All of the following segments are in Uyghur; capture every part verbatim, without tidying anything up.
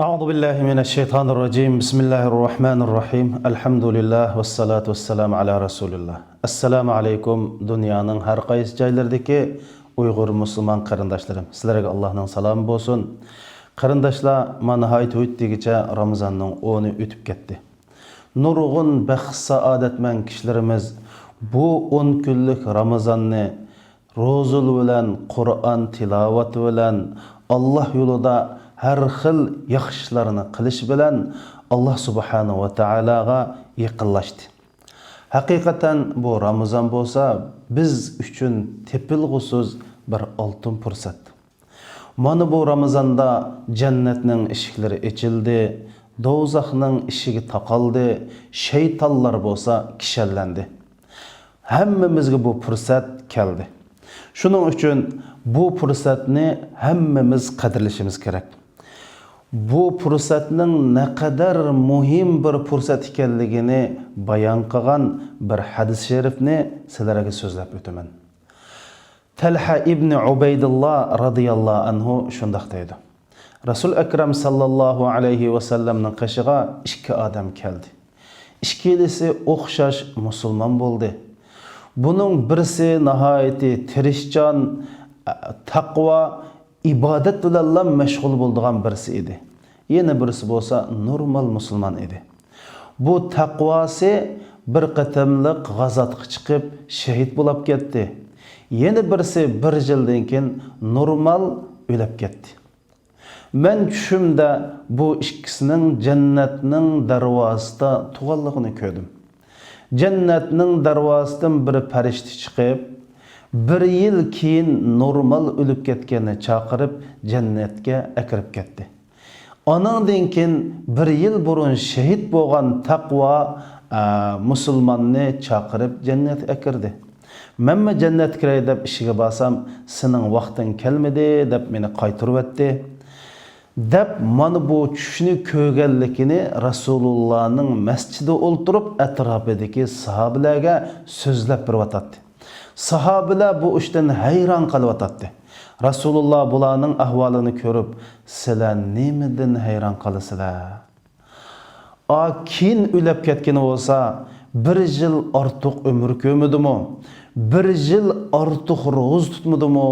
أعوذ بالله من الشيطان الرجيم. بسم الله الرحمن الرحيم. الحمد لله والصلاة والسلام على رسول الله. ئەسسالامۇ ئەلەيكۇم، دۇنيانىڭ ھەر قايسى جايلىرىدىكى ئۇيغۇر مۇسۇلمان قېرىنداشلىرىم، سىلەرگە ئاللاھنىڭ سالامى بولسۇن. قېرىنداشلار، مانا ناھايىتى ھۆيت دېگۈچە رامىزاننىڭ ئونى ئۆتۈپ كەتتى. نۇرغۇن بەخت-سائادەتمەن كىشىلىرىمىز بۇ ئون كۈنلۈك رامىزاننى روزىلار بىلەن، قۇرئان تىلاۋىتى بىلەن، ئاللاھ يولىدا ھەر خىل ياخشى ئىشلارنى قىلىش بىلەن ئاللاھ سۇبھانەھۇ ۋە تائالاغا يېقىنلاشتى. ھەقىقەتەن بۇ رامىزان بولسا بىز ئۈچۈن تېپىلغۇسىز بىر ئالتۇن پۇرسەت. مانا بۇ رامىزاندا جەننەتنىڭ ئىشىكلىرى ئېچىلدى، دوزاخنىڭ ئىشىكى تاقالدى، شەيتانلار بولسا كىشەنلەندى. ھەممىمىزگە بۇ پۇرسەت كەلدى. شۇنىڭ ئۈچۈن بۇ پۇرسەتنى ھەممىمىز قەدىرلىشىمىز كېرەك. بۇ پۇرسەتنىڭ نەقەدەر مۇھىم بىر پۇرسەت ئىكەنلىكىنى بايان قىلغان بىر ھەدىس شەرىپنى سىلەرگە سۆزلەپ ئۆتىمەن. تەلھە ئىبنى ئۇبەيدۇللا رازىياللاھۇ ئەنھۇ شۇنداق دەيدۇ: رەسۇل ئەكرەم ساللاللاھۇ ئەلەيھى ۋەسەللەمنىڭ قېشىغا ئىككى ئادەم كەلدى. ئىككىلىسى ئوخشاش مۇسۇلمان بولدى. بۇنىڭ بىرسى ناھايىتى تىرىشچان، تەقۋا، ئىبادەت بىلەنلا مەشغۇل بولىدىغان بىرسى ئىدى. يەنە بىرسى بولسا نورمال مۇسۇلمان ئىدى. بۇ تەقۋاسى بىر قېتىملىق غازاتقا چىقىپ شېھىت بولاپ كەتتى. يەنە بىرسى بىر يىلدىن كېيىن نورمال ئۆلۈپ كەتتى. مەن چۈشۈمدە بۇ ئىككىسىنىڭ جەننەتنىڭ دەرۋازىسىدا تۇرغانلىقىنى كۆردۈم. جەننەتنىڭ دەرۋازىسىدىن بىر پەرىشتە چىقىپ، بىر يىل كېيىن نورمال ئۆلۈپ كەتكەننى چاقىرىپ، جەننەتكە ئەكىرىپ كەتتى. ئانىڭدىن كېيىن بىر يىل بۇرۇن شېھىت بولغان تەقۋا، ئە، مۇسۇلماننى چاقىرىپ جەننەتكە ئەكىردى. مەنمۇ جەننەتكە كىرەي دەپ ئىشىككە بارسام، سېنىڭ ۋاقتىڭ كەلمىدى دەپ مېنى قايتۇرۇۋەتتى، دەپ مانا بۇ چۈشنى كۆرگەنلىكىنى رەسۇلۇللانىڭ مەسچىدىدە ئولتۇرۇپ ئەتراپىدىكى ساھابىلەرگە سۆزلەپ بېرىۋاتاتتى. ساھابىلەر بۇ ئىشتىن ھەيران قېلىۋاتاتتى. رەسۇلۇللا بۇلارنىڭ ئەھۋالىنى كۆرۈپ، سىلەر نېمىدىن ھەيران قالىسىلەر؟ ئا، كېيىن ئۆلۈپ كەتكىنى بولسا، بىر يىل ئارتۇق ئۆمۈر كۆرمىدىمۇ؟ بىر يىل ئارتۇق روزا تۇتمىدىمۇ؟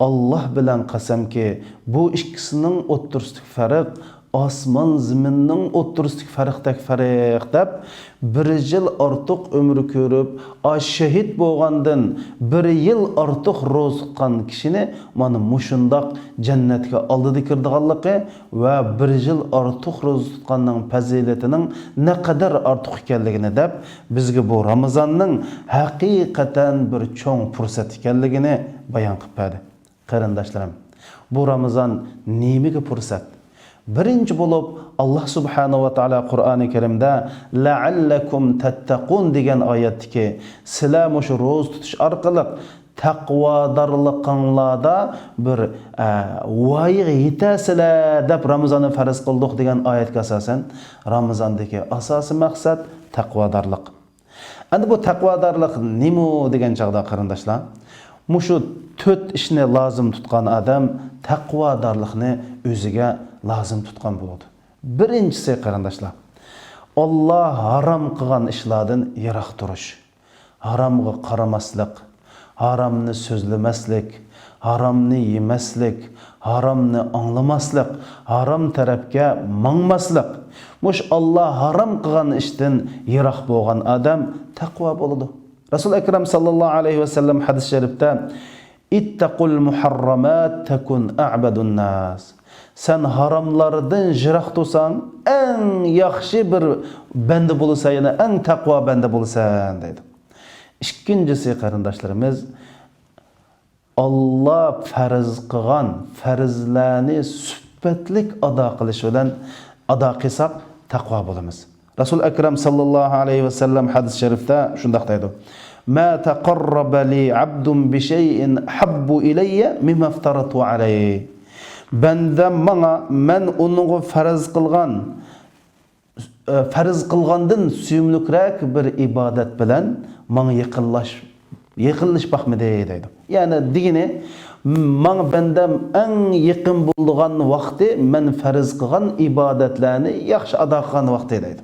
ئاللاھ بىلەن قەسەمكى، بۇ ئىككىسىنىڭ ئوتتۇرىسىدىكى پەرق ئاسمان زېمىننىڭ ئوتتۇرىسىدىكى پەرقتەك پەرق، دەپ، بىر يىل ئارتۇق ئۆمۈر كۆرۈپ، ئا، شېھىت بولغاندىن بىر يىل ئارتۇق روزا تۇتقان كىشىنى مانا مۇشۇنداق جەننەتكە ئالدىدا كىرىدىغانلىقى ۋە بىر يىل ئارتۇق روزا تۇتقاننىڭ پەزىلىتىنىڭ نەقەدەر ئارتۇق ئىكەنلىكىنى دەپ، بىزگە بۇ رامىزاننىڭ ھەقىقەتەن بىر چوڭ پۇرسەت ئىكەنلىكىنى بايان قىلىپ بەردى. قېرىنداشلىرىم، بۇ رامىزان نېمىگە پۇرسەت؟ بىرىنچى بولۇپ، ئاللاھ سۇبھانەھۇ ۋە تائالا قۇرئانى كەرىمدە «لەئەللەكۇم تەتتەقۇن» دېگەن ئايەتتىكى، سىلەر مۇشۇ روزا تۇتۇش ئارقىلىق تەقۋادارلىقىڭلاردا بىر، ئە، ۋايىغا يېتەسىلەر دەپ رامىزاننى پەرز قىلدۇق دېگەن ئايەتكە ئاساسەن، رامىزاندىكى ئاساسىي مەقسەت تەقۋادارلىق. ئەمدى بۇ تەقۋادارلىق نېمە دېگەن چاغدا، قېرىنداشلار، مۇشۇ تۆت ئىشنى لازىم تۇتقان ئادەم تەقۋادارلىقنى ئۆزىگە لازىم تۇتقان بولىدۇ. بىرىنچىسى، قېرىنداشلار، ئاللاھ ھارام قىلغان ئىشلاردىن يىراق تۇرۇش. ھارامغا قارىماسلىق، ھارامنى سۆزلىمەسلىك، ھارامنى يېمەسلىك، ھارامنى ئاڭلىماسلىق، ھارام تەرەپكە ماڭماسلىق. مۇشۇ ئاللاھ ھارام قىلغان ئىشتىن يىراق بولغان ئادەم تەقۋا بولىدۇ. رەسۇل ئەكرەم ساللاللاھۇ ئەلەيھى ۋەسەللەم ھەدىس شەرىپتە، «اتقوا المحرمات تكن أعبد الناس». سەن ھاراملاردىن يىراق تۇرساڭ، ئەڭ ياخشى بىر بەندە بولىسەن، يەنى ئەڭ تەقۋا بەندە بولىسەن، دەيدۇ. ئىككىنچىسى، قېرىنداشلىرىمىز، ئاللاھ پەرز قىلغان پەرزلەرنى سۈپەتلىك ئادا قىلىش بىلەن، ئادا قىلساق تەقۋا بولىمىز. رەسۇل ئەكرەم ساللاللاھۇ ئەلەيھى ۋەسەللەم ھەدىس شەرىپتە شۇنداق دەيدۇ: «ما تقرب لي عبد بشيء أحب إلي مما افترضت عليه». بەندەم ماڭا، مەن ئۇنىڭغا پەرز قىلغان، ئە، پەرز قىلغاندىن سۆيۈملۈكرەك بىر ئىبادەت بىلەن ماڭا يېقىنلاش-، يېقىنلىشىپ باقمىدى، دەيدۇ. يەنى دېگىنى، ماڭا بەندەم ئەڭ يېقىن بولىدىغان ۋاقتى مەن پەرز قىلغان ئىبادەتلەرنى ياخشى ئادا قىلغان ۋاقتى دەيدۇ.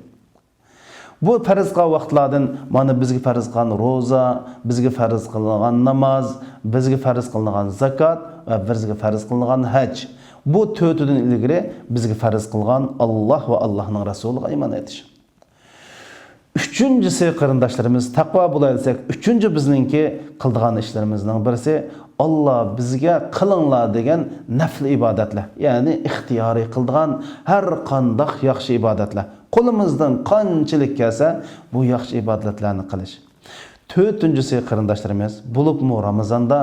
بۇ پەرز قىلغان ۋاقىتلاردىن مانا بىزگە پەرز قىلغان روزا، بىزگە پەرز قىلىنغان ناماز، بىزگە پەرز قىلىنغان زاكات ۋە بىزگە پەرز قىلىنغان ھەج. بۇ تۆتىدىن ئىلگىرى بىزگە پەرز قىلغان ئاللاھ ۋە ئاللاھنىڭ رەسۇلىغا ئىمان ئېيتىش. ئۈچىنچىسى، قېرىنداشلىرىمىز، تەقۋا بولايلىساق، ئۈچىنچى بىزنىڭكى قىلىدىغان ئىشلىرىمىزنىڭ بىرسى، ئاللا بىزگە قىلىڭلار دېگەن نەپلى ئىبادەتلەر، يەنى ئىختىيارىي قىلىدىغان ھەر قانداق ياخشى ئىبادەتلەر. قولىمىزدىن قانچىلىك كەلسە، بۇ ياخشى ئىبادەتلەرنى قىلىش. تۆتىنچىسى، قېرىنداشلىرىمىز، بولۇپمۇ رامىزاندا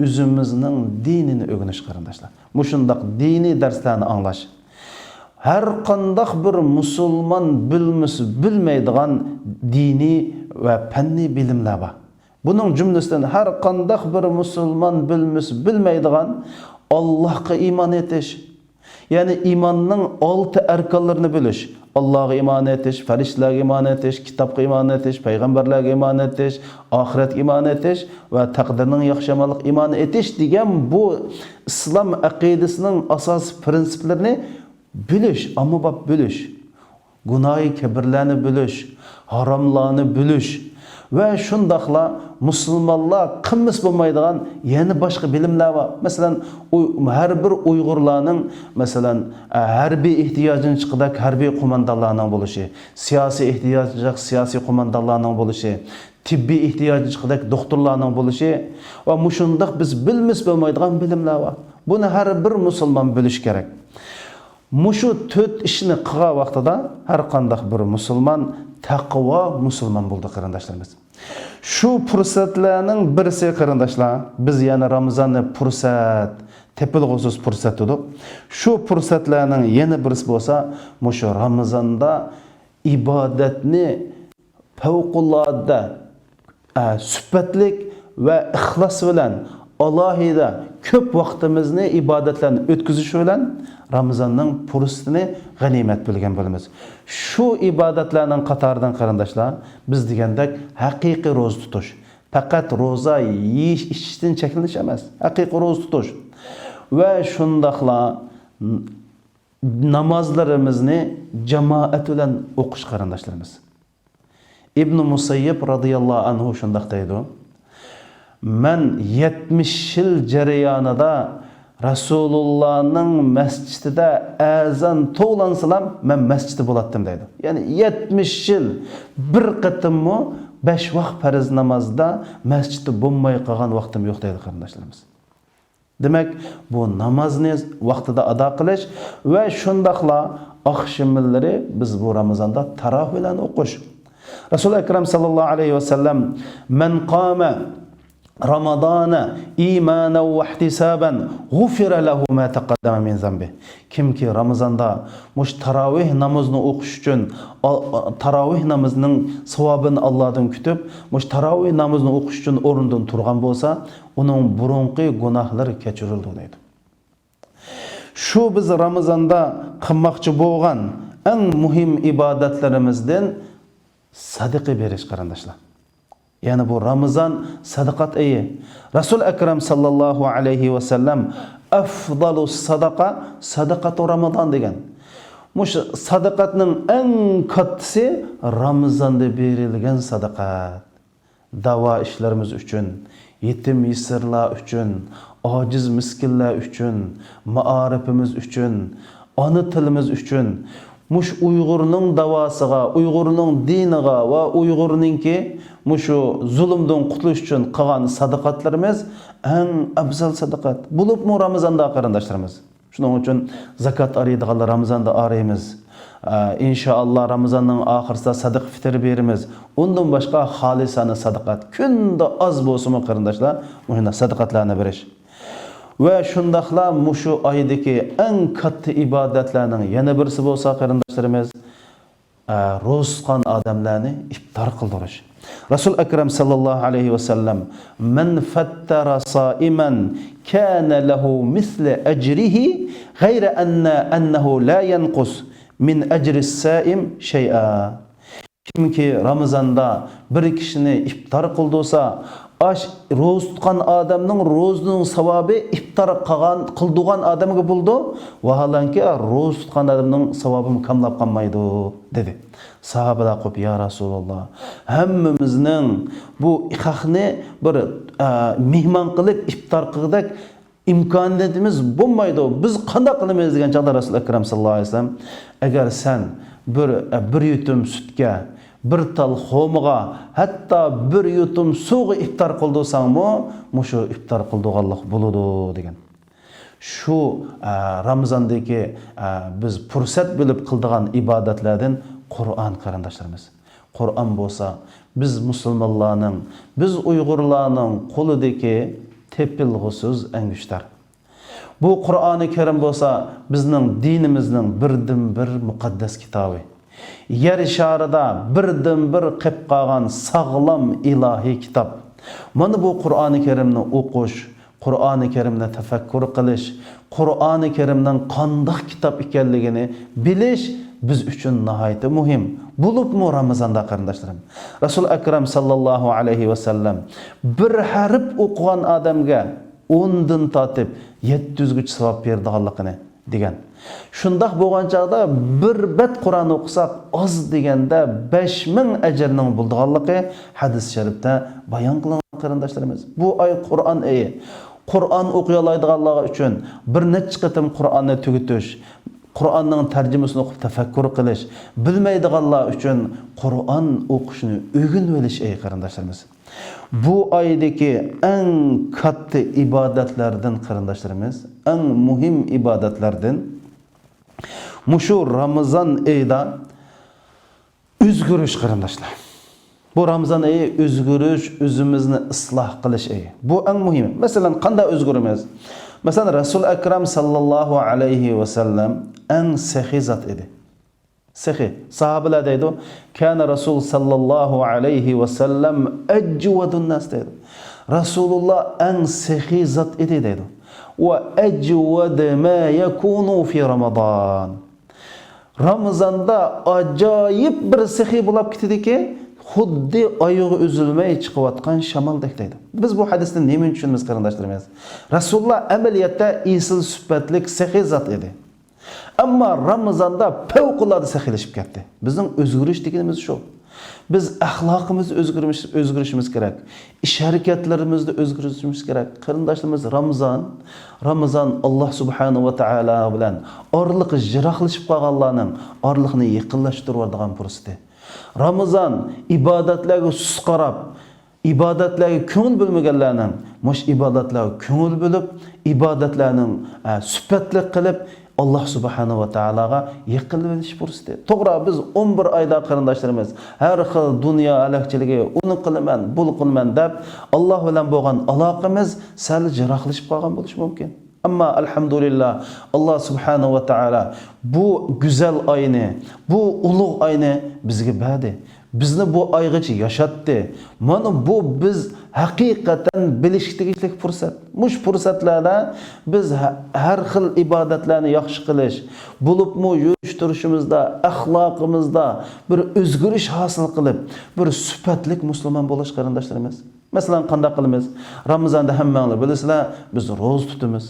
ئۆزىمىزنىڭ دىنىنى ئۆگىنىش، قېرىنداشلار. مۇشۇنداق دىنىي دەرسلەرنى ئاڭلاش. ھەر قانداق بىر مۇسۇلمان بىلمىسە بىلمەيدىغان دىنىي ۋە پەننىي بىلىملەر بار. بۇنىڭ جۈملىسىدىن ھەر قانداق بىر مۇسۇلمان بىلمىسە بىلمەيدىغان ئاللاھقا ئىمان ئېيتىش. يەنى ئىماننىڭ ئالتە ئەركانلىرىنى بىلىش. ئاللاھقا ئىمان ئېيتىش، پەرىشتىلەرگە ئىمان ئېيتىش، كىتابقا ئىمان ئېيتىش، پەيغەمبەرلەرگە ئىمان ئېيتىش، ئاخىرەتكە ئىمان ئېيتىش ۋە تەقدىرنىڭ ياخشى يامانلىقىغا ئىمان ئېيتىش دېگەن بۇ ئىسلام ئەقىدىسىنىڭ ئاساسىي پىرىنسىپلىرىنى بىلىش، ئاممىباب بىلىش، گۇناھى كەبىرلەرنى بىلىش، ھاراملارنى بىلىش ۋە شۇنداقلا مۇسۇلمانلار قىلمىسا بولمايدىغان يەنە باشقا بىلىملەر بار. مەسىلەن، ئۇ-، ھەر بىر ئۇيغۇرلارنىڭ، مەسىلەن، ھەربىي ئېھتىياجىنى چىقىدەك ھەربىي قوماندانلارنىڭ بولۇشى، سىياسىي ئېھتىياجىنى چىقىدەك سىياسىي قوماندانلارنىڭ بولۇشى، تېببىي ئېھتىياجىنى چىقىدەك دوختۇرلارنىڭ بولۇشى ۋە مۇشۇنداق بىز بىلمىسە بولمايدىغان بىلىملەر بار. بۇنى ھەر بىر مۇسۇلمان بىلىشى كېرەك. مۇشۇ تۆت ئىشنى قىلغان ۋاقتىدا ھەر قانداق بىر مۇسۇلمان تەقۋا مۇسۇلمان بولىدۇ، قېرىنداشلىرىمىز. شۇ پۇرسەتلەرنىڭ بىرسى، قېرىنداشلار، بىز يەنە رامىزاننى پۇرسەت، تېپىلغۇسىز پۇرسەت دېدۇق. شۇ پۇرسەتلەرنىڭ يەنە بىرسى بولسا، مۇشۇ رامىزاندا ئىبادەتنى پەۋقۇلئاددە، ئە، سۈپەتلىك ۋە ئىخلاس بىلەن ئالاھىدە كۆپ ۋاقتىمىزنى ئىبادەتلەرنى ئۆتكۈزۈش بىلەن رامىزاننىڭ پۇرسىتىنى غەنىيمەت بىلگەن بولىمىز. شۇ ئىبادەتلەرنىڭ قاتارىدىن، قېرىنداشلار، بىز دېگەندەك ھەقىقىي روزا تۇتۇش، پەقەت روزا يېيىش، ئىچىشتىن چەكلىنىش ئەمەس، ھەقىقىي روزا تۇتۇش ۋە شۇنداقلا نامازلىرىمىزنى جامائەت بىلەن ئوقۇش، قېرىنداشلىرىمىز. ئىبنى مۇسەييىب رازىياللاھۇ ئەنھۇ شۇنداق دەيدۇ: مەن يەتمىش يىل جەريانىدا رەسۇلۇللانىڭ مەسچىتىدە ئەزان توۋلانسىلام، مەن مەسچىتتە بولاتتىم دەيدۇ. يەنى يەتمىش يىل بىر قېتىممۇ بەش ۋاق پەرز نامازدا مەسچىتتە بولماي قالغان ۋاقتىم يوق دەيدۇ، قېرىنداشلىرىمىز. دېمەك، بۇ نامازنى ۋاقتىدا ئادا قىلىش ۋە شۇنداقلا ئاخشىملىرى بىز بۇ رامىزاندا تاراۋىھلارنى ئوقۇش. رەسۇل ئەكرەم ساللاللاھۇ ئەلەيھى ۋەسەللەم، مەن قامە رامضان ئىمانەن ۋەھتىسابەن غۇفىرە لەھۇ ما تەقەددەمە مىن زەنبىھ. كىمكى رامىزاندا مۇشۇ تاراۋىھ نامىزىنى ئوقۇش ئۈچۈن، ئا-، ئا-، تاراۋىھ نامىزىنىڭ ساۋابىنى ئاللادىن كۈتۈپ، مۇشۇ تاراۋىھ نامىزىنى ئوقۇش ئۈچۈن ئورنىدىن تۇرغان بولسا، ئۇنىڭ بۇرۇنقى گۇناھلىرى كەچۈرۈلىدۇ دەيدۇ. شۇ بىز رامىزاندا قىلماقچى بولغان ئەڭ مۇھىم ئىبادەتلىرىمىزدىن سەدىقە بېرىش، قېرىنداشلار. يەنى بۇ رامىزان سەدىقات ئېيى. رەسۇل ئەكرەم ساللاللاھۇ ئەلەيھى ۋەسەللەم، «ئەفزالۇس سەدەقە سەدەقەتۇ رامىزان» دېگەن. مۇشۇ سەدىقەتنىڭ ئەڭ كاتتىسى رامىزاندا بېرىلگەن سەدىقەت. داۋا ئىشلىرىمىز ئۈچۈن، يېتىم يېسىرلار ئۈچۈن، ئاجىز مىسكىنلار ئۈچۈن، مائارىپىمىز ئۈچۈن، ئانا تىلىمىز ئۈچۈن، مۇشۇ ئۇيغۇرنىڭ داۋاسىغا، ئۇيغۇرنىڭ دىنىغا ۋە ئۇيغۇرنىڭكى مۇشۇ زۇلۇمدىن قۇتۇلۇش ئۈچۈن قىلغان سەدىقەتلىرىمىز ئەڭ ئەۋزەل سەدىقەت. بولۇپمۇ رامىزاندا، قېرىنداشلىرىمىز. شۇنىڭ ئۈچۈن زاكات ئارىيدىغانلار رامىزاندا ئارىيمىز. ئە، ئىنشائاللا، رامىزاننىڭ ئاخىرىسىدا سەدىقە فىتىر بېرىمىز. ئۇندىن باشقا خالىسانە سەدىقەت، كۈندە ئاز بولسىمۇ، قېرىنداشلار، مۇشۇنداق سەدىقەتلەرنى بېرىش. ۋە شۇنداقلا مۇشۇ ئايدىكى ئەڭ كاتتا ئىبادەتلەرنىڭ يەنە بىرسى بولسا، قېرىنداشلىرىمىز، ئە، روزا تۇتقان ئادەملەرنى ئىپتار قىلدۇرۇش. رەسۇل ئەكرەم ساللاللاھۇ ئەلەيھى ۋەسەللەم، «مەن فەتتەرە سائىمەن كانە لەھۇ مىسلۇ ئەجرىھى غەيرە ئەننە، ئەننەھۇ لا يەنقۇس مىن ئەجرىس سائىم شەيئا.» كىمكى رامىزاندا بىر كىشىنى ئىپتار قىلدۇرسا، ئاش، روزا تۇتقان ئادەمنىڭ روزىنىڭ ساۋابى ئىپتار قىلغان، قىلدۇرغان ئادەمگە بولىدۇ. ۋاھالەنكى، روزا تۇتقان ئادەمنىڭ ساۋابىمۇ كاملاپ قالمايدۇ، دېدى. ساھابىلەر قوپ، يا رەسۇلاللا، ھەممىمىزنىڭ بۇ خەقنى بىر، ئە، مېھمان قىلىپ ئىپتار قىلغۇدەك ئىمكانىيىتىمىز بولمايدۇ. بىز قانداق قىلىمىز؟ دېگەن چاغدا رەسۇل ئەكرەم ساللاللاھۇ ئەلەيھى ۋەسەللەم، ئەگەر سەن بىر، بىر يۇتۇم سۈتكە، بىر تال خورمىغا، ھەتتا بىر يۇتۇم سۇغا ئىپتار قىلدۇرساڭمۇ، مۇشۇ ئىپتار قىلدۇرغانلىق بولىدۇ، دېگەن. شۇ، ئە، رامىزاندىكى، ئە، بىز پۇرسەت بىلىپ قىلىدىغان ئىبادەتلەردىن قۇرئان، قېرىنداشلىرىمىز. قۇرئان بولسا بىز مۇسۇلمانلارنىڭ، بىز ئۇيغۇرلارنىڭ قولىدىكى تېپىلغۇسىز ئەڭگۈشتەر. بۇ قۇرئانى كەرىم بولسا بىزنىڭ دىنىمىزنىڭ بىردىنبىر مۇقەددەس كىتابى. يەر شارىدا بىردىنبىر قېپ قالغان ساغلام ئىلاھىي كىتاب. مانا بۇ قۇرئانى كەرىمنى ئوقۇش، قۇرئانى كەرىمنى تەپەككۇر قىلىش، قۇرئانى كەرىمنىڭ قانداق كىتاب ئىكەنلىكىنى بىلىش بىز ئۈچۈن ناھايىتى مۇھىم. بولۇپمۇ رامىزاندا، قېرىنداشلىرىم. رەسۇل ئەكرەم ساللاللاھۇ ئەلەيھى ۋەسەللەم بىر ھەرپ ئوقۇغان ئادەمگە ئوندىن تارتىپ يەتتە يۈزگىچە ساۋاب بېرىدىغانلىقىنى دېگەن. شۇنداق بولغان چاغدا بىر بەت قۇرئان ئوقۇساق، ئاز دېگەندە بەش مىڭ ئەجىرنىڭ بولىدىغانلىقى ھەدىس شەرىپتە بايان قىلىنغان، قېرىنداشلىرىمىز. بۇ ئاي قۇرئان ئېيى. قۇرئان ئوقۇيالايدىغانلار ئۈچۈن بىر نەچچە قېتىم قۇرئاننى تۈگىتىش، قۇرئاننىڭ تەرجىمىسىنى ئوقۇپ تەپەككۇر قىلىش، بىلمەيدىغانلار ئۈچۈن قۇرئان ئوقۇشنى ئۆگىنىۋېلىش ئېيى، قېرىنداشلىرىمىز. بۇ ئايدىكى ئەڭ كاتتا ئىبادەتلەردىن، قېرىنداشلىرىمىز، ئەڭ مۇھىم ئىبادەتلەردىن مۇشۇ رامىزان ئېيىدا ئۆزگىرىش، قېرىنداشلار. بۇ رامىزان ئېيى ئۆزگىرىش، ئۆزىمىزنى ئىسلاھ قىلىش ئېيى. بۇ ئەڭ مۇھىمى. مەسىلەن، قانداق ئۆزگىرىمىز؟ مەسىلەن، رەسۇل ئەكرەم ساللاللاھۇ ئەلەيھى ۋەسەللەم ئەڭ سېخىي زات ئىدى. سېخىي. ساھابىلەر دەيدۇ، كان رەسۇل ساللاللاھۇ ئەلەيھى ۋەسەللەم ئەجۋەدۇن ناس دەيدۇ. رەسۇلۇللا ئەڭ سېخىي زات ئىدى دەيدۇ. ۋە ئەجۋەدۇ ما يەكۇنۇ فى رامىزان. رامىزاندا ئاجايىپ بىر سېخىي بولاپ كېتىدىكى، خۇددى ئايىغى ئۈزۈلمەي چىقىۋاتقان شامالدەك دەيدۇ. بىز بۇ ھەدىستىن نېمىنى چۈشىنىمىز، قېرىنداشلىرىمىز؟ رەسۇلۇللا ئەمەلىيەتتە ئېسىل سۈپەتلىك سېخىي زات ئىدى. ئەمما رامىزاندا پەۋقۇلئاددە سېخىيلىشىپ كەتتى. بىزنىڭ ئۆزگىرىش دېگىنىمىز شۇ. بىز ئەخلاقىمىزدا ئۆزگىرىش، ئۆزگىرىشىمىز كېرەك. ئىش ھەرىكەتلىرىمىزدە ئۆزگىرىشىمىز كېرەك. قېرىنداشلىرىمىز، رامىزان، رامىزان ئاللا سۇبھانەھۇ ۋە تائالا بىلەن ئارىلىقى يىراقلىشىپ قالغانلارنىڭ ئارىلىقىنى يېقىنلاشتۇرۇۋاتىدىغان پۇرسىتى. رامىزان ئىبادەتلەرگە سۇس قاراپ، ئىبادەتلەرگە كۆڭۈل بۆلمىگەنلەرنىڭ مۇشۇ ئىبادەتلەرگە كۆڭۈل بۆلۈپ، ئىبادەتلەرنىڭ، ئە، سۈپەتلىك قىلىپ، ئاللا سۇبھانەھۇ ۋە تائالاغا يېقىنلىشىش پۇرسىتى. توغرا، بىز ئون بىر ئايدا، قېرىنداشلىرىمىز، ھەر خىل دۇنيا ھەلەكچىلىكى، ئۇنى قىلىمەن، بۇنى قىلىمەن دەپ، ئاللا بىلەن بولغان ئالاقىمىز سەل يىراقلىشىپ قالغان بولۇشى مۇمكىن. ئەمما ئەلھەمدۇلىللا، ئاللا سۇبھانەھۇ ۋە تائالا بۇ گۈزەل ئاينى، بۇ ئۇلۇغ ئاينى بىزگە بەردى. بىزنى بۇ ئايغىچە ياشاتتى. مانا بۇ بىز ھەقىقەتەن بىلىشكە تېگىشلىك پۇرسەت. مۇشۇ پۇرسەتلەردە بىز ھە-، ھەر خىل ئىبادەتلەرنى ياخشى قىلىش، بولۇپمۇ يۈرۈش-تۇرۇشىمىزدا، ئەخلاقىمىزدا بىر ئۆزگىرىش ھاسىل قىلىپ، بىر سۈپەتلىك مۇسۇلمان بولۇش، قېرىنداشلىرىمىز. مەسىلەن، قانداق قىلىمىز؟ رامىزاندا ھەممەڭلار بىلىسىلەر، بىز روزا تۇتىمىز.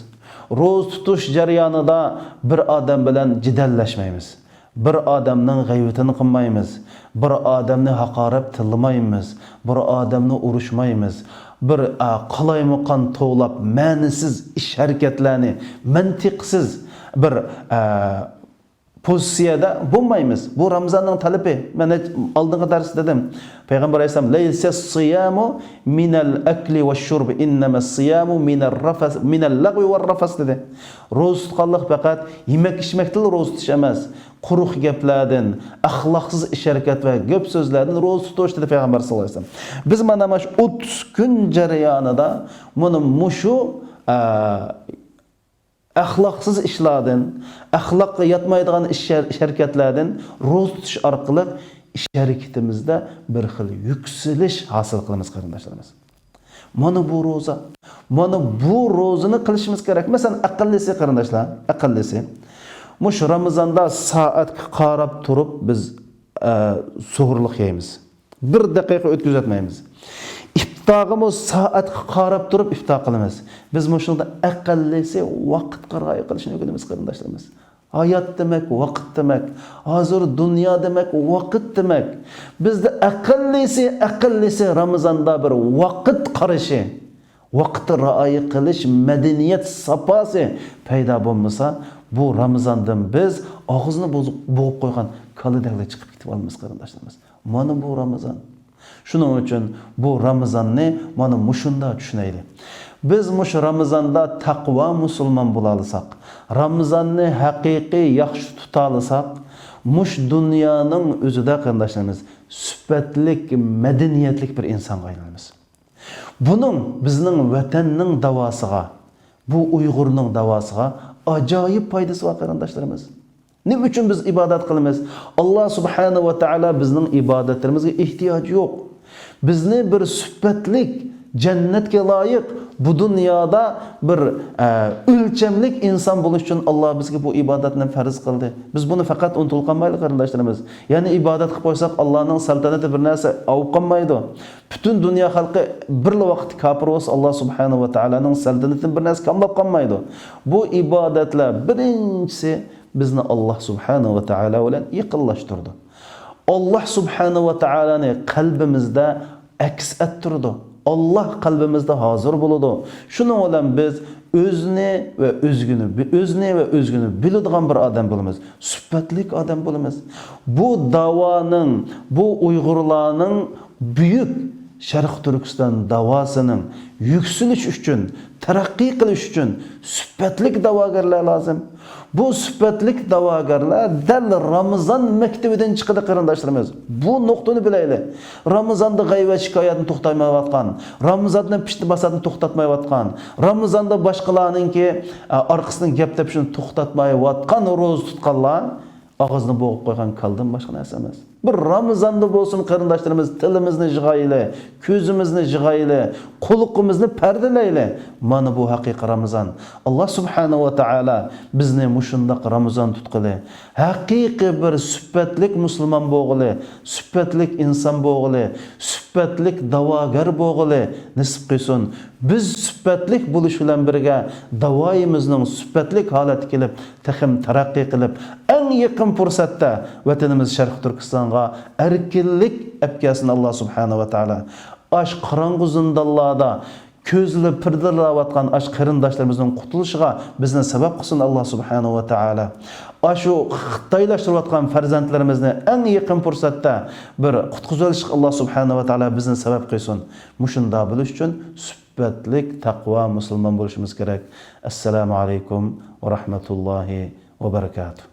روزا تۇتۇش جەريانىدا بىر ئادەم بىلەن جېدەللەشمەيمىز. بىر ئادەمنىڭ غەيۋىتىنى قىلمايمىز. بىر ئادەمنى ھاقارەت تىللىمايمىز. بىر ئادەمنى ئۇرۇشمايمىز. بىر، ئە، قالايمىقان توۋلاپ، مەنىسىز ئىش-ھەرىكەتلەرنى، مەنتىقسىز بىر، ئە، پوزىتسىيەدە بولمايمىز. بۇ رامىزاننىڭ تەلىپى. مەن ھېچ ئالدىنقى دەرستە دېدىم. پەيغەمبەر ئەلەيھىسسالام، لەيسەس سىيامۇ مىنەل ئەكلى ۋەششۇربى، ئىننەمەس سىيامۇ مىنەر رەفەس، مىنەل لەغۋى ۋەر رەفەس دېدى. روزا تۇتقانلىق پەقەت يېمەك-ئىچمەكتىنلا روزا تۇتۇش ئەمەس. قۇرۇق گەپلەردىن، ئەخلاقسىز ئىش-ھەرىكەت ۋە گەپ-سۆزلەردىن روزا تۇتۇش دېدى پەيغەمبەر ساللاللاھۇ ئەلەيھى ۋەسەللەم. بىز مانا ماش ئوتتۇز كۈن جەريانىدا مانا مۇشۇ، ئە، ئەخلاقسىز ئىشلاردىن، ئەخلاققا ياتمايدىغان ئىش، ئىش-ھەرىكەتلەردىن روزا تۇتۇش ئارقىلىق ئىش-ھەرىكىتىمىزدە بىر خىل يۈكسىلىش ھاسىل قىلىمىز، قېرىنداشلىرىمىز. مانا بۇ روزا. مانا بۇ روزىنى قىلىشىمىز كېرەك. مەسىلەن، ئەقەللىسى، قېرىنداشلار، ئەقەللىسى، مۇشۇ رامىزاندا سائەتكە قاراپ تۇرۇپ بىز، ئە، سوھۇرلۇق يەيمىز. بىر دەقىقە ئۆتكۈزۈۋەتمەيمىز. ئىپتار ئىپتارغىمۇ سائەتكە قاراپ تۇرۇپ ئىپتار قىلىمىز. بىز مۇشۇنىڭدا ئەقەللىسى ۋاقىتقا رىئايە قىلىشنى ئۆگىنىمىز، قېرىنداشلىرىمىز. ھايات دېمەك، ۋاقىت دېمەك. ھازىر دۇنيا دېمەك، ۋاقىت دېمەك. بىزدە ئەقەللىسى، ئەقەللىسى رامىزاندا بىر ۋاقىت قارىشى، ۋاقىتقا رىئايە قىلىش مەدەنىيەت ساپاسى پەيدا بولمىسا، بۇ رامىزاندىن بىز ئاغزىنى بوغۇپ، بوغۇپ قويغان كالىدەكلا چىقىپ كېتىۋالىمىز، قېرىنداشلىرىمىز. مانا بۇ رامىزان. شۇنىڭ ئۈچۈن بۇ رامىزاننى مانا مۇشۇنداق چۈشىنەيلى. بىز مۇشۇ رامىزاندا تەقۋا مۇسۇلمان بولالىساق، رامىزاننى ھەقىقىي ياخشى تۇتالىساق، مۇشۇ دۇنيانىڭ ئۆزىدە، قېرىنداشلىرىمىز، سۈپەتلىك، مەدەنىيەتلىك بىر ئىنسانغا ئايلىنىمىز. بۇنىڭ بىزنىڭ ۋەتەننىڭ داۋاسىغا، بۇ ئۇيغۇرنىڭ داۋاسىغا ئاجايىپ پايدىسى بار، قېرىنداشلىرىمىز. نېمە ئۈچۈن بىز ئىبادەت قىلىمىز؟ ئاللا سۇبھانەھۇ ۋە تائالا بىزنىڭ ئىبادەتلىرىمىزگە ئېھتىياجى يوق. بىزنى بىر سۈپەتلىك، جەننەتكە لايىق، بۇ دۇنيادا بىر، ئە، ئۆلچەملىك ئىنسان بولۇش ئۈچۈن ئاللا بىزگە بۇ ئىبادەتنى پەرز قىلدى. بىز بۇنى پەقەت ئۇنتۇلۇپ قالمايلى، قېرىنداشلىرىمىز. يەنى ئىبادەت قىلىپ قويساق، ئاللانىڭ سەلتەنىتى بىر نەرسە ئاۋۇپ قالمايدۇ. پۈتۈن دۇنيا خەلقى بىرلا ۋاقىتتا كاپىر بولسا، ئاللا سۇبھانەھۇ ۋە تائالانىڭ سەلتەنىتىدىن بىر نەرسە كاملاپ قالمايدۇ. بۇ ئىبادەتلەر بىرىنچىسى بىزنى ئاللا سۇبھانەھۇ ۋە تائالا بىلەن يېقىنلاشتۇرىدۇ. ئاللا سۇبھانەھۇ ۋە تائالانى قەلبىمىزدە ئەكس ئەتتۈرىدۇ. ئاللا قەلبىمىزدە ھازىر بولىدۇ. شۇنىڭ بىلەن بىز ئۆزىنى ۋە ئۆزگىنى، ئۆزىنى ۋە ئۆزگىنى بىلىدىغان بىر ئادەم بولىمىز. سۈپەتلىك ئادەم بولىمىز. بۇ داۋانىڭ، بۇ ئۇيغۇرلارنىڭ بۈيۈك شەرقىي تۈركىستان داۋاسىنىڭ يۈكسىلىش ئۈچۈن، تەرەققىي قىلىش ئۈچۈن سۈپەتلىك داۋاگەرلەر لازىم. بۇ سۈپەتلىك داۋاگەرلەر دەل رامىزان مەكتىۋىدىن چىقىدۇ، قېرىنداشلىرىمىز. بۇ نۇقتىنى بىلەيلى. رامىزاندا غەيۋەت شىكايەتنى توختاتمايۋاتقان، رامىزاندا پىتنە-پاساتنى توختاتمايۋاتقان، رامىزاندا باشقىلارنىڭكى، ئە، ئارقىسىدىن گەپ تېپىشىنى توختاتمايۋاتقان روزا تۇتقانلار ئاغزىنى بوغۇپ قويغان كالىدىن باشقا نەرسە ئەمەس. بىر رامىزاندا بولسۇن، قېرىنداشلىرىمىز، تىلىمىزنى يىغايلى، كۆزىمىزنى يىغايلى، قۇلىقىمىزنى پەردىلەيلى. مانا بۇ ھەقىقىي رامىزان. ئاللا سۇبھانەھۇ ۋە تائالا بىزنى مۇشۇنداق رامىزان تۇتقىلى، ھەقىقىي بىر سۈپەتلىك مۇسۇلمان بولغىلى، سۈپەتلىك ئىنسان بولغىلى، سۈپەتلىك داۋاگەر بولغىلى نېسىپ قىلسۇن. بىز سۈپەتلىك بولۇش بىلەن بىرگە، داۋايىمىزنىڭ سۈپەتلىك ھالەتكە كېلىپ، تېخىمۇ تەرەققىي قىلىپ، ئەڭ يېقىن پۇرسەتتە ۋەتىنىمىز شەرقىي تۈركىستانغا ئەركىنلىك ئەپكەلسۇن ئاللا سۇبھانەھۇ ۋە تائالا. ئاش قاراڭغۇ زىندانلاردا كۆزلىرى پىردىرلاۋاتقان ئاش قېرىنداشلىرىمىزنىڭ قۇتۇلۇشىغا بىزنى سەۋەب قىلسۇن ئاللا سۇبھانەھۇ ۋە تائالا. ئاشۇ خىتايلاشتۇرۇۋاتقان پەرزەنتلىرىمىزنى ئەڭ يېقىن پۇرسەتتە بىر قۇتقۇزۇۋېلىشقا ئاللا سۇبھانەھۇ ۋە تائالا بىزنى سەۋەب قىلسۇن. مۇشۇنداق بولۇش ئۈچۈن سۈپەتلىك تەقۋا مۇسۇلمان بولۇشىمىز كېرەك. ئەسسالامۇ ئەلەيكۇم ۋە رەھمەتۇللاھى ۋە بەرىكاتۇھ.